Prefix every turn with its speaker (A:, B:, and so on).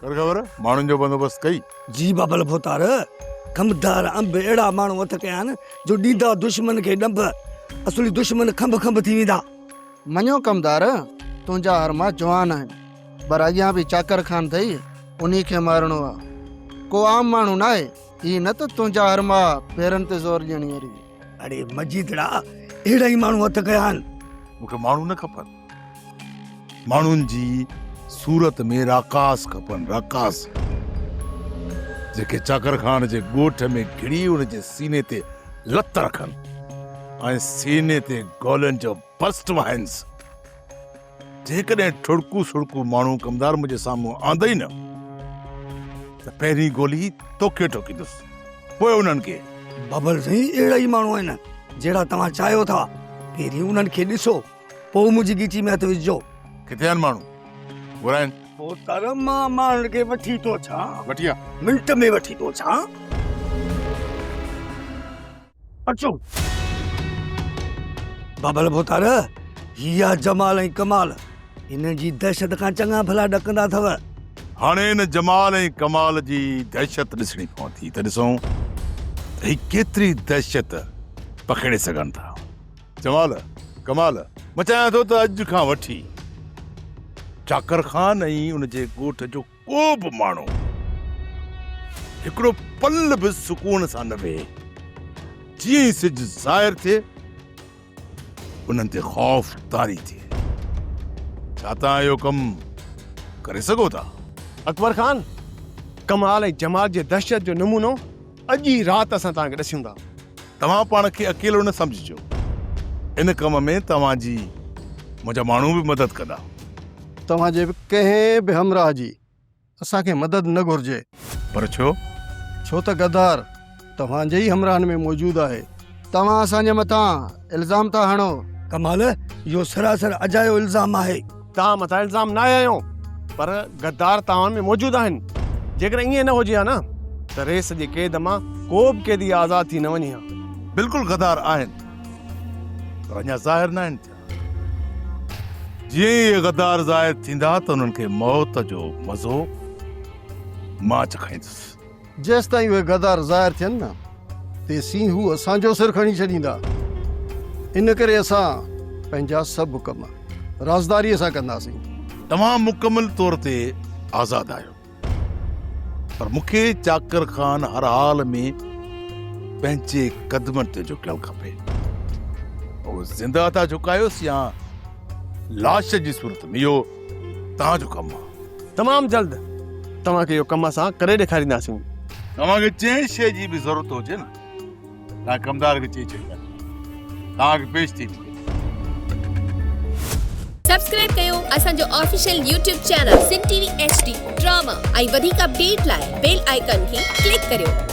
A: ڪر خبر، ماڻهن جو بندوبست ڪئي؟
B: جي بابل ڀوتار، کنڀدار انب اهڙا ماڻهو هٿ ڪيا آهن جو ڏيندا دشمن کي ڏنڀ، اصلي دشمن کنڀ کنڀ ٿي ويندا.
C: مڃيو ڪمدار، تنهنجا هرما جوان آهن، پر اڳيان به چاڪر خان اٿئي، انهي کي مارڻو آ. ڪو عام ماڻهو ناهي، هي نه ته تنهنجا هرما پيرن تي زور ڏيڻي اري.
B: اڙي مجيدڙا، اهڙا ئي ماڻهو هٿ ڪيا آهن.
A: مون کي ماڻهو نه کپن. ماڻهن جي صورت ۾ راڪاس کپن، راڪاس، جيڪي چاڪر خان جي ڳوٺ ۾ گهڙي ان جي سيني تي لت رکن ۽ سيني تي گولين جو برسٽ وهائينس. جيڪڏهن ٺڙڪو سڙڪو ماڻهو ڪمدار منهنجي سامهون آندئي نه ته پهرين گولي توکي ٺوڪيندس، پوء انهن کي.
B: ببل سائين اهڙا ئي ماڻهو آهن جهڙا توهان چاهيو ٿا، پهرين انهن کي ڏسو. پوء منهنجي ڳچي ۾ هٿ وجهجو.
A: ڪٿي آهن ماڻهو؟ گهرائين.
B: پوء تر مان ماڻهن کي وٺي ٿو اچان.
A: وٺي آ.
B: منٽ ۾ وٺي ٿو اچان. اچو. بابل ڀوتار، هي آ جمال ۽ ڪمال. انهن جي دهشت کان چڱا ڀلا ڏڪندا اٿو.
A: هاڻي ان جمال ۽ ڪمال جي دهشت ڏسڻي پوندي ته ڏسون ته هي ڪيتري دهشت پکيڙي سگهن ٿا. جمال، ڪمال، مان چاهيان ٿو ته اڄ کان وٺي چاڪر خان ۽ ان جي ڳوٺ جو ڪو به ماڻهو هڪڙو پل به سڪون سان نه ويهي. جيئن ئي سج ظاهر ٿئي، انهن تي خوف طاري ٿئي. ڇا توهان اهو ڪم ڪري سگهو ٿا؟
D: اڪبر خان، ڪمال ۽ جمال جي دهشت جو نمونو اڄ ئي رات اسان توهان کي ڏسيون ٿا.
A: توهان پاڻ کي اڪيلو نه سمجهجو. ان ڪم ۾ توهان جي منهنجا ماڻهو به مدد ڪندا.
E: توهان جي ڪنهن به همراهه جي اسان کي مدد نه گهرجي.
A: پر ڇو؟
E: ڇو ته غدار توهان جي ئي همراهن ۾ موجود آهي.
C: توهان اسان جي مٿان الزام ٿا هڻو.
B: ڪمال، اهو سراسر اجايو الزام آهي.
D: توهان مٿان الزام ناهي هنيو پر غدار توهان ۾ موجود آهن. جيڪڏهن ائين نه هجي ها نه ته ريس جي قيد مان ڪو به قيدي آزاد ٿي نه وڃي ها.
A: بلڪل غدار آهن پر اڃا ظاهر ناهن ٿيا. جيئن ئي اهي غدار ظاهر ٿيندا ته انهن کي موت جو مزو مان چکائيندس.
E: جيستائين اهي غدار ظاهر ٿين نه، تيسين هو اسان جو سر کڻي ڇڏيندا. ان ڪري اسان پنهنجا سڀ ڪم رازداريء سان ڪنداسين.
A: توهان مڪمل طور تي آزاد آهيو، پر مون کي چاڪر خان هر حال ۾ پنهنجي قدمن تي جهڪيل کپي. اهو زنده ٿا جهڪايوس يا لاش جي صورت ۾، اهو توهان جو ڪم آهي.
D: تمام جلد توهان کي اهو ڪم اسان ڪري ڏيکارينداسين.
A: توهان کي جنهن شيء جي به ضرورت هجي نه توهان ڪمدار کي چئي ڇڏيندا توهان کي پيش ٿي ملي.
F: سبسڪرائب ڪيو اسان جو official YouTube channel Sindh T V H D drama ۽ وڌيڪ اپڊيٽ لاء بيل آئيڪان کي ڪلڪ ڪريو.